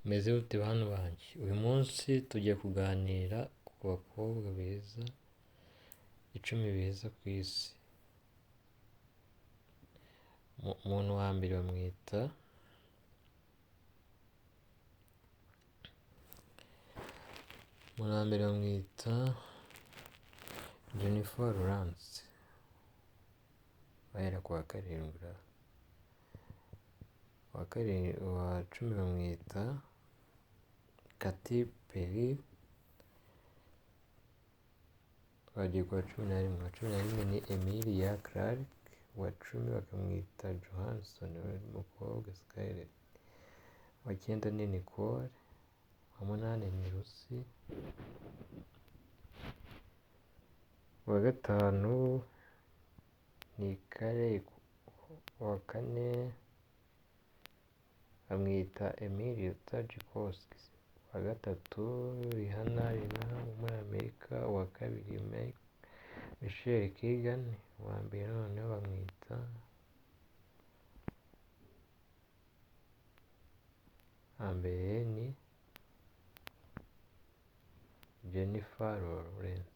Meze bute bantu banjye? Uyu munsi tugiye kuganira ku bakobwa beza 10 beza ku isi. Umuntu wa mbere bamwita Jennifer Lawrence, bahera ku wa karindwi ra. Uwa 10 bamwita Katy Perry, twagiye ku wa 11. Uwa 11 ni Emilia Clarke, uwa 10 bakamwita Johansson, umukobwa Scarlett, uwa 9 ni Nicole, uwa 8 ni Lucy, uwa 5 ni Kaley, uwa 4 bamwita Emily Ratajkowski, uwa 3 Rihanna wo muri Amerika, uwa 2 Michelle Keegan, uwa mbere noneho bamwita uwa mbere ni Jennifer Lawrence.